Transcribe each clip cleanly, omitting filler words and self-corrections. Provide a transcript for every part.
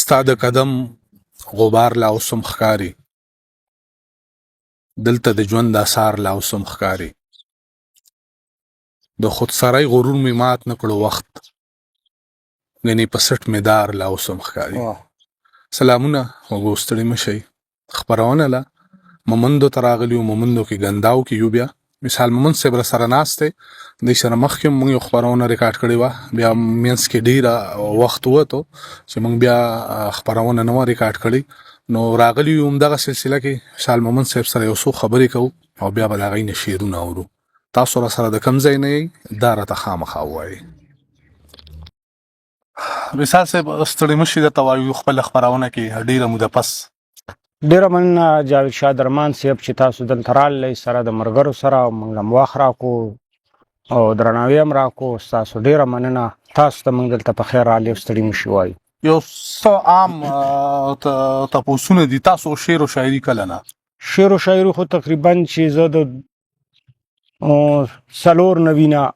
ستا د قدم غبار لا اوس هم ښکاري، دلته د ژوند آثار لا اوس هم ښکاري. د خودسرۍ غرور مې مات نه کړو وخت، ګنې په سټ مې دار لا اوس هم ښکاري. سلامونه وګو، ستړي مه شئ. خپرونه له مومندو ته راغلي یو، مومندو کې ګنداو کې یو. بیا مثال مومند صاحب را سره ناست دی، دې سره مخکې هم موږ یو خپرونه ریکارډ کړې وه، بیا منځ کې ډېره وخت ووتو چې موږ بیا خپرونه نه وه ریکارډ کړې. نو راغلي یو همدغه سلسله کې، مثال مومند صاحب سره یو څو خبرې کوو او بیا به د هغوی نه شعرونه اورو. تاسو را سره د کوم ځای نه یئ دا راته خامخا ووایئ. وصال صاحب، ستړي مه شي درته وایو خپله خپرونه کې ډېره موده پس. ډېره مننه جاوید شاه درمان صاحب چې تاسو دلته رالئ سره د ملګرو سره او موږ هم وخت راکو او درناوی هم راکو. ستاسو ډېره مننه، تاسو ته موږ دلته په خیر رالئ او ستړي مه شي وایو. یو څه عام تپوسونه دي، تاسو شعر او شاعري کله نه؟ شعر او شاعري خو تقریبا چې زه د 94 نه،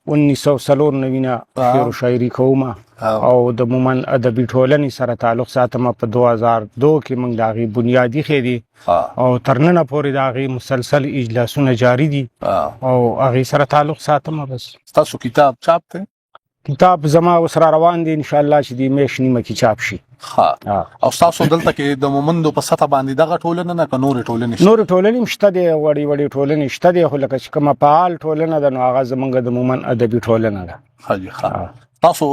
1994 نه شعر او شاعري کوم او د مومند ادبي ټولنې سره تعلق ساتم. په 2002 کې موږ د هغې بنیادي ښې دي او تر ننه پورې د هغې مسلسل اجلاسونه جاري دي او هغې سره تعلق ساتم. بس. ستاسو کتاب چاپ دی؟ کتاب زما اوس را روان دی، ان شاء الله چې د میاشت نیمه کې چاپ شي. ښه، او تاسو دلته کې د مومندو په سطح باندې دغه ټولنه نه که نورې ټولنې شته؟ نورې ټولنې هم شته دی، وړې وړې ټولنې شته دی، خو لکه چې کومه فعال ټولنه ده نو هغه زمونږ د مومند ادبي ټولنه ده. ښه جي، ښه. تاسو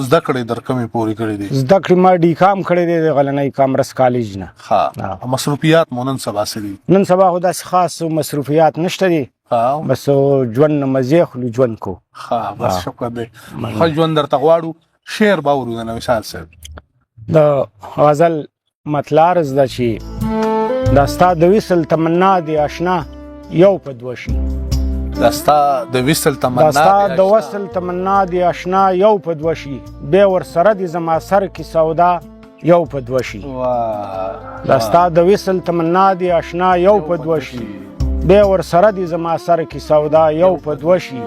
زده کړې در کومې پورې کړې دي؟ زده کړې ما ډي کام کړې دی د غلنۍ کامرس کالج نه. ښه، مصروفیات مو نن سبا څه دي؟ نن سبا خو داسې خاص مصروفیات نشته دي، بس ژوند نه مزې خلو، ژوند کو. ښه، بس شکر دی، ښه ژوند درته غواړو. شعر به اورو د وصال صاحب. د غزل مطلع عرض ده چې دا ستا د وصل تمنا دی آشنا یو په دوه شي. دا ستا د وصل تمنا، دا ستا د وصل تمنا دی آشنا یو په دوه شي، بیا ور سره دی زما سر کې سودا یو په دوه شي. دا ستا د وصل تمنا دی آشنا یو په دوه شي، بیا ور سره دی زما سر کې سودا یو په دوه شي.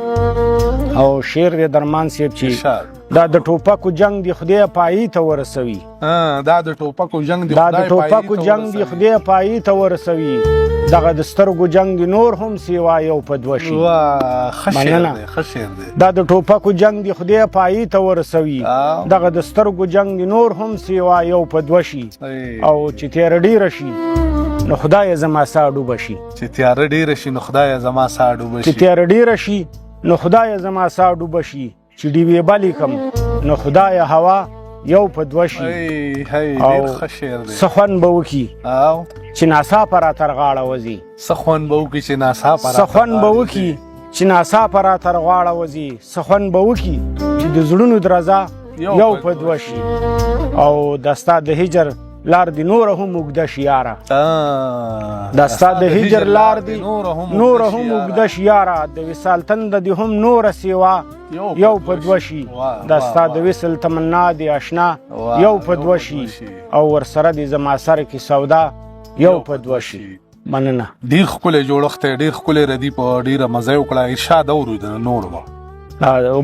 او شعر دی درمان صاحب چې دا د ټوپکو جنگ دی خدای پای ته ورسوي. دا د ټوپکو جنگ دی، دا د ټوپکو جنگ دی خدای پای ته ورسوي، دغه د سترګو جنگ دی نور هم سیوا یو په دوه شي. ښه شعر دی. دا د ټوپکو جنگ دی خدای پای ته ورسوي، دغه د سترګو جنگ دی نور هم سیوا یو په دوه شي. او چې تیاره ډېره شي نو خدای زما ساه ډوبه شي. چې تیاره ډېره شي نو خدای زما ساه ډوبه شي. چې تیاره ډېره شي نو خدای زما ساه ډوبه شي، چې ډیوې بلې کم نو خدای هوا یو په دوه شي. او څه خوند به وکړي چې ناڅاپه را تر غاړه وځي. څه خوند به وکړي چې ناڅاپه، څه خوند به وکړي چې ناڅاپه را تر غاړه وځي، څه خوند به وکړي چې د زړونو درزا یو په دوه شي. او د ستا د هجر لار دی نوره هم اوږده شي یاره، د ستا د هجر لار دی نوره هم اوږده شي یاره، د وصال تنده دې هم نوره سیوا یو په دوه شي. د ستا د وصل تمنا دی آشنا یو په دوه شي، او ورسره دې زما سر کې سودا یو په دوه شي. مننه. ډیر ښکلی جوړښت دی، ډیر ښکلی ردی، په ډیره مزه یې وکړه. ارشاد اورو د نور به.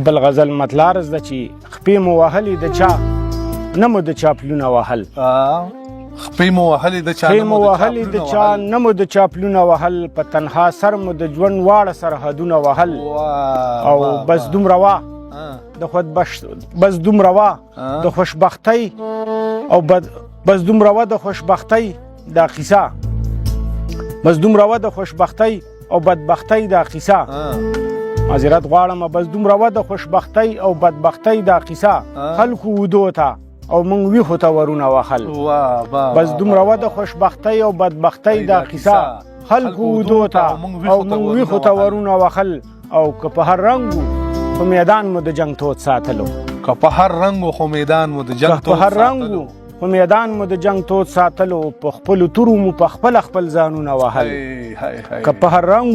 بل غزل مطلع عرض ده چې خپې مو وهلې د چا نه مو د چا پلونه وهل. خپې مو وهلې د چا، خپې مو وهلې د چا نه مو د چا پلونه وهل، په تنها سر مو د ژوند واړه سرحدونه وهل. او بس دومره وه د خود بس دومره وه د خوشبختۍ او بس دومره وه د خوشبختۍ دا قصه، بس دومره وه د خوشبختۍ او بدبختۍ دا قصه. معذرت غواړم، بس دومره وه د خوشبختۍ او بدبختۍ دا قصه، خلکو ودو ته او مونږ ویښو ته ورونه وهل. بس دومره وه د خوشبختۍ او بدبختۍ دا قصه، خلکو ودو ته او مونږ ویښو ته ورونه وهل. او که په هر رنګ خو میدان مو د جنگ تود ساتلو، که په هر رنګ خو میدان مو د جنگ تود، په هر رنګ خو میدان مو د جنگ تود ساتلو، په خپلو تورو مو په خپله خپل ځانونه وهل. که په هر رنګ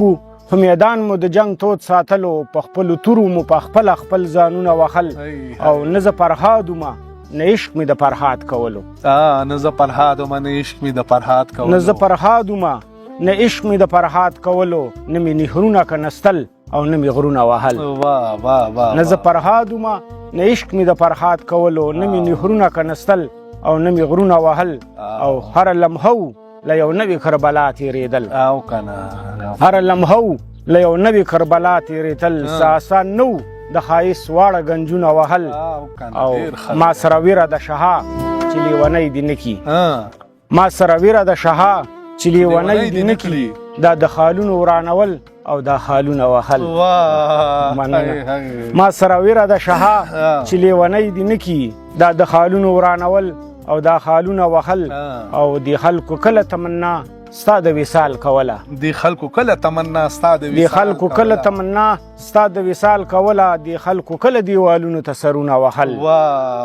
خو میدان مو د جنگ تود ساتلو، په خپلو تورو مو په خپله خپل ځانونه وهل. او نه زه فرهاد ومه نه عشق مې د فرهاد کولو. نه زه فرهاد ومه نه عشق مې د فرهاد کولو. نه زه فرهاد ومه نه عشق مې د فرهاد کولو، نه مې نهرونه کنستل او نه مې غرونه وهل. واه واه واه. نه زه فرهاد ومه نه عشق مې د فرهاد کولو، نه مې نهرونه کنستل او نه مې غرونه وهل. او هره لمحه له یو نوي کربلا تېرېدل. او کنه هره لمحه له یو نوي کربلا تېرېدل. څه اسان نه وو د ښایست واړه ګنجونه وهل. او ما سره ویره د شها چې لیونۍ دې نه کي. ما سره ویره د شها چې لیونۍ دې نه کړي. دا د خالونو ورانول او دا خالونه وهل. ما سره ویره د شها چې لیونۍ دې نه کي. دا د خالونو ورانول او دا خالونه وهل. او د خلکو کله تمنا ستا د وصال کوله. د خلکو کله تمنا ستا د وصال، د خلکو کله تمنا ستا د وصال کوله. د خلکو کله دیوالونو ته سرونه وهل.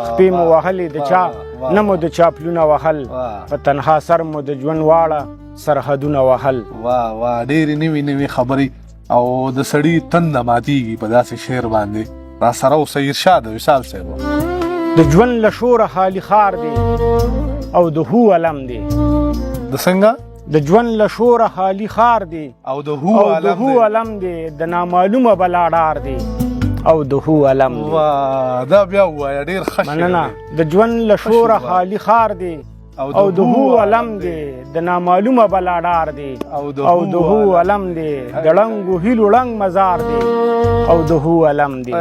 خپې مو وهلې د چا، نه مو د چا پلونه وهل. په تنها سر مو د ژوند واړه سرحدونه وهل. واه واه، ډېرې نوې نوې خبرې او د سړي تنده ماتېږي په داسې شعر باندې. را سره اوسئ. ارشاد وصال صاحب. د ژوند له شوره خالي ښار دی او د هو علم دی. د څنګه؟ د ژوند له شوره خالي ښار دی او د هو علم دی. د نامعلومه بلا ډار دی او د هو علم دی. واه، دا بیا ووایه، ډېر ښه شعر. مننه. د ژوند له شوره خالي ښار دی او د هو علم دی. د نامعلومه بلا ډار دی او د هو علم دی. د ړنګو هیلو ړنګ مزار دی او د هو علم دی.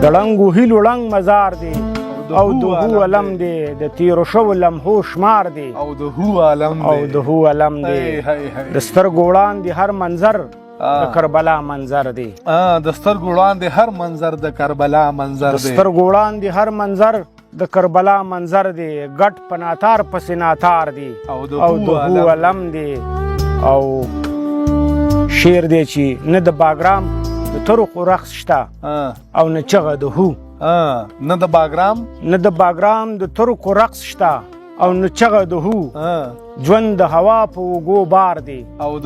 د ړنګو هیلو ړنګ مزار دی او د هو علم دی. د تیرو شوو لمحو شمار دی او د هو علم دی. او د هو علم دی. د سترګو وړاندې هر منظر د کربلا منظر دی. د سترګو وړاندې هر منظر د کربلا منظر دی. د سترګو وړاندې هر منظر د کربلا منظر دی. ګټ په ناتار پسې ناتار دی او د هو علم دی. او شعر دی چې نه د باګرام د طرقو رقص شته او نه چغه د هو. نه د باګرام، نه د باګرام د ترکو رقص شته او نه چغه د هو. ژوند د هوا په اوږو بار دی او د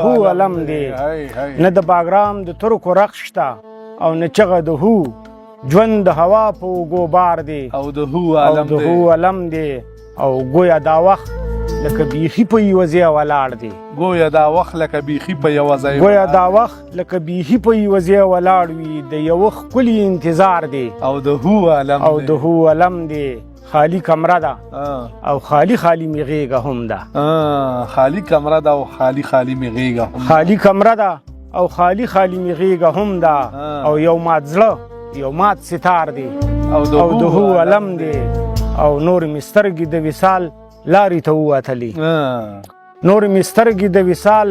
هو علم دی. نه د باګرام د ترکو رقص شته او نه چغه د هو. ژوند د هوا په اوږو بار دی او د هو علم دی. او ګویا دا وخت لکه بیخي په یوه ځای ولاړ دی. ګویا دا وخت لکه بیخي په یوه ځای، ګویا دا وخت لکه بیخي په یوه ځای ولاړ وي. د یوه ښکلي انتظار دی او د هو علم او د هو علم دی. خالی کمره ده او خالی خالی مې غېږه هم ده. خالی کمره ده او خالی خالی مې غېږه هم، خالی کمره ده او خالی خالی مې غېږه هم ده. او یو مات زړه یو مات ستار دی او د هو علم دی. او نور مې سترګې د وصال لارې ته ووتلې. نور مې سترګې د وصال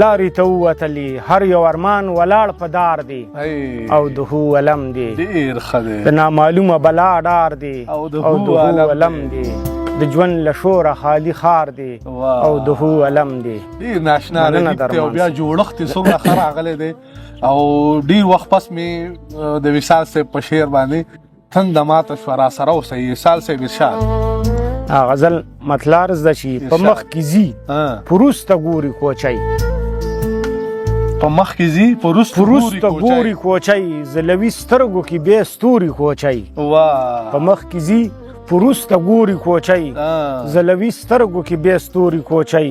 لارې ته ووتلې. هر یو ارمان ولاړ په دار دی او د هو علم دی. ډېر ښه دی. د نامعلومه بلا ډار دی او د هو علم دی. د ژوند له شوره خالي ښار دی او د هو علم دی. ډېر ناشنا ردیف دی او بیا جوړښت یې څومره ښه راغلی دی. او ډېر وخت پس مې د وصال صاحب په شعر باندې تنده ماته شوه. را سره اوسئ. وصال صاحب ارشاد. غزل مطلع زده چې په مخ کې ځي پروسته ګوري کوچی. په مخ کې ځي پروسته ګوري کوچی. زلوي سترګو کې بې ستوري کوچی. په مخ کې ځي پروسته ګوري کوچی. زلوي سترګو کې بې ستوري کوچی.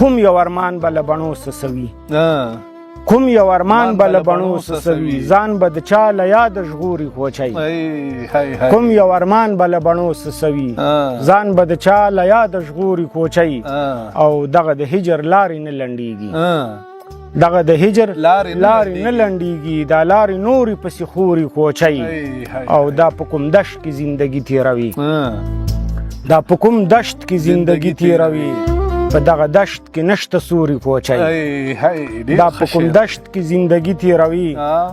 کوم یو ارمان به له بڼو سسوي. کوم یو ارمان به له بڼو سسوي. ځان به د چا له یاده ژغوري کوچی. کوم یو ارمان به له بڼو سسوي. ځان به د چا له یاده ژغوري کوچی. او دغه د هجر لارې نه لنډېږي. دغه د هجر لارې نه لنډېږي. دا لارې نورې پسې خوري کوچی. او دا په کوم دشت کې زندګي تېروي. دا په کوم دشت کې زندګي تېروي. په دغه دشت کې نشته سوري کوچی. دا په کوم دشت کې زندګي تېروي.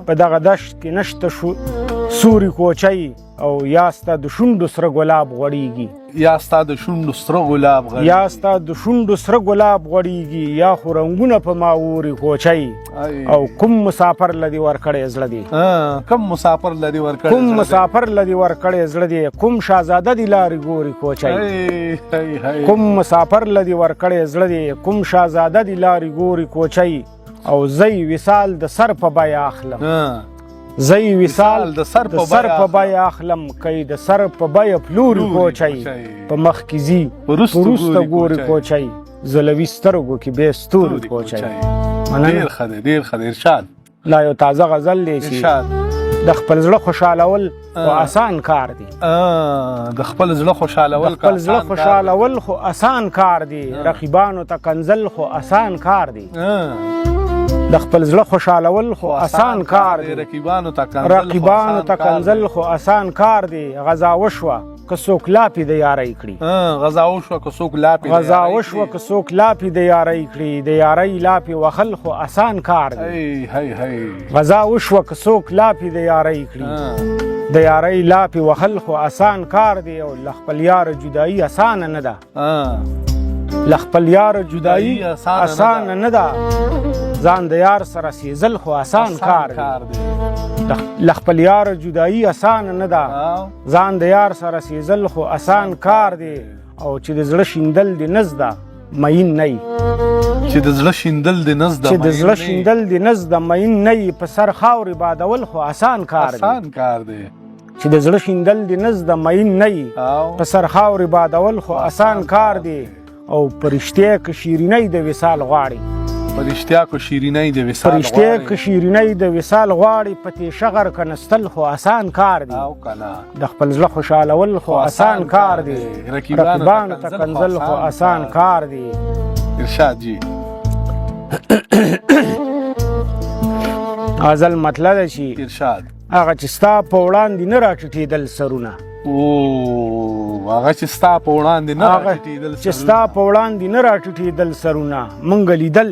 په دغه دشت کې نشته سوري کوچی. او یا ستا د شونډو سره ګلاب غوړېږي. یا ستا د شونډو سره ګلاب غوړېږي. یا ستا د شونډو سره ګلاب غوړېږي. یا خو رنګونه په ما اوري کوچی. او کوم مسافر له دې ورکړی زړه دی. کوم مسافر له دې ورکړی، کوم مسافر له دې ورکړی زړه دی. کوم شاهزاده دې لارې ګوري کوچی. کوم مسافر له دې ورکړی زړه دی. کوم شاهزاده دې لارې ګوري کوچی. او زه یې وصال د سر په بیه اخلم. زه یې وصال د سر په بیه اخلم. که یې د سر په بیه پلوري کوچی. په مخ کې ځي وروسته ګوري کوچی. زلوي سترګو کې بې ستوري کوچی. ډېر ښه دی، ډېر ښه دی. ارشاد. دا یو تازه غزل دی چې ارشاد. د خپل زړه خوشحالول خو اسان کار دی. د خپل زړه خوشحالول، خپل زړه خوشحالول خو اسان کار دی، رقیبانو ته کنزل خو اسان کار دی. د خپل زړه خوشحالول خو اسان کار دی، رقیبانو ته کنزل، رقیبانو ته کنزل خو اسان کار دی. غزا وشوه که څوک لاپې د یارۍ کړي، غزا وشوه که څوک لاپې، غزا وشوه که څوک لاپې د یارۍ کړي، د یارۍ لاپې وهل خو اسان کار دی. غزا وشوه که څوک لاپې د یارۍ کړي، د یارۍ لاپې وهل خو اسان کار دی. او له خپل یاره جدایي اسانه نه ده، له خپل یاره جدایي اسانه نه ده، ځان د یار سره سیزل خو اسان کار دی. له خپل یاره جدایي اسانه نه ده، ځان د یار سره سیزل خو اسان کار دی. او چې د زړه شیندل دې نه زده مین نه یي، چې د زړه شیندل دې نه زده، چې د زړه شیندل دې نه زده مین نه یي، په سر خاورې بادول خو اسان کار دی، اسان کار دی. چې د زړه شیندل دې نه زده مین نه یي، په سر خاورې بادول خو اسان کار دی. او په رښتیا که شیرینۍ د وصال غواړي، په رښتیا که شیرینۍ د وصال، په رښتیا که شیرینۍ د وصال غواړي، په تیشه غر کنستل خو اسان کار دی. د خپل زړه خوشحالول خو اسان کار دی، رقیبانو ته کنزل خو اسان کار دی. ارشاد جی، غزل مطلب ده چې ارشاد هغه چې ستا په وړاندې نه راټیټېدل سرونه، او هغه چې ستا په وړاندې نه راټیټېدل، چې ستا په وړاندې نه راټیټېدل سرونه، مونږ لیدل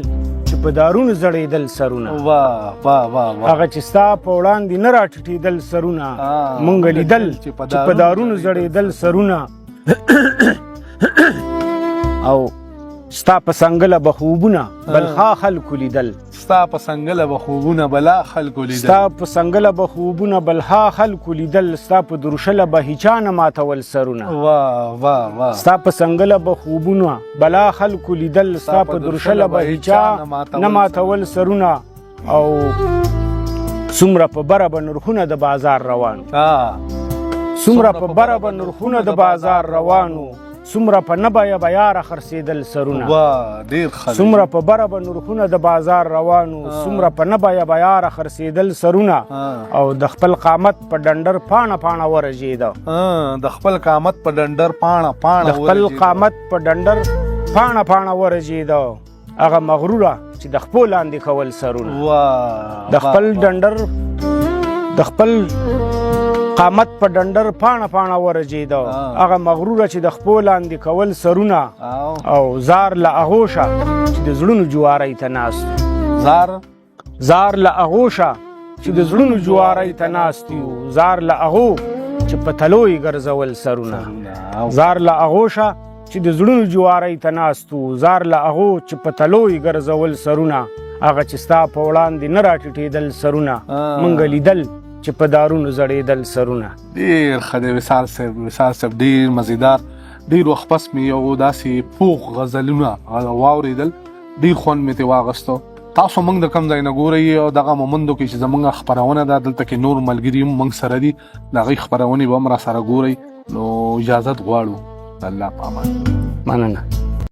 چې په دارونو زړېدل سرونه. واه واه واه واه. هغه چې ستا په وړاندې نه راټیټېدل سرونه، مونږ لیدل چې په دارونو زړېدل سرونه. او ستا په څنګله به خوبونه بلخا خلکو لیدل، ستا په څنګله به خوبونه بلا خلکو لیدل، ستا په څنګله به خوبونه بلها خلکو لیدل، ستا په درشله به هیچا نه ماتول سرونه. واه واه واه. ستا په څنګله به خوبونه بلا خلکو لیدل، ستا په درشله به هیچا نه ماتول سرونه. او څومره په بره به نرخونه د بازار روانو، څومره په بره به نرخونه د بازار روانو، څومره په نه بیه به یاره خرڅېدل سرونه. څومره په بره به نرخونه د بازار روانو، څومره په نه بیه به یاره خرڅېدل سرونه. او د خپل قامت په ډنډر پاڼه پاڼه ورژېده، د خپل قامت په ډنډر پاڼه پاڼه، د خپل قامت په ډنډر پاڼه پاڼه ورژېده. هغه مغروره چې د خپو لاندې کول سرونه، د خپل ډنډر، د خپل قامت په ډنډر پاڼه پاڼه ورژېده. هغه مغروره چې د خپو لاندې کول سرونه. او زار له هغو شه چې د زړونو جوارۍ ته ناست، زار له هغو شه چې د زړونو جوارۍ ته ناست یو، زار له هغو چې په تلو یې ګرځول سرونه، زار له هغو شه چې د زړونو جوارۍ ته ناست وو، زار له هغو چې په تلو یې ګرځول سرونه. هغه چې ستا په وړاندې نه راټیټېدل سرونه، مونږ لیدل چې په دارونو زړېدل سرونه. ډېر ښه دی وصال صاحب، وصال صاحب ډېر مزیدار. ډېر وخت پس مې یو داسې پوخ غزلونه واورېدل، ډېر خوند مې ترې واغستو. تاسو موږ د کوم ځای نه ګورئ او دغه مومندو کې چې زموږ خپرونه ده، دلته کې نور ملګري هم موږ سره دي، د هغوی خپرونې به هم را سره ګورئ. نو اجازت غواړو، الله په امان. مننه.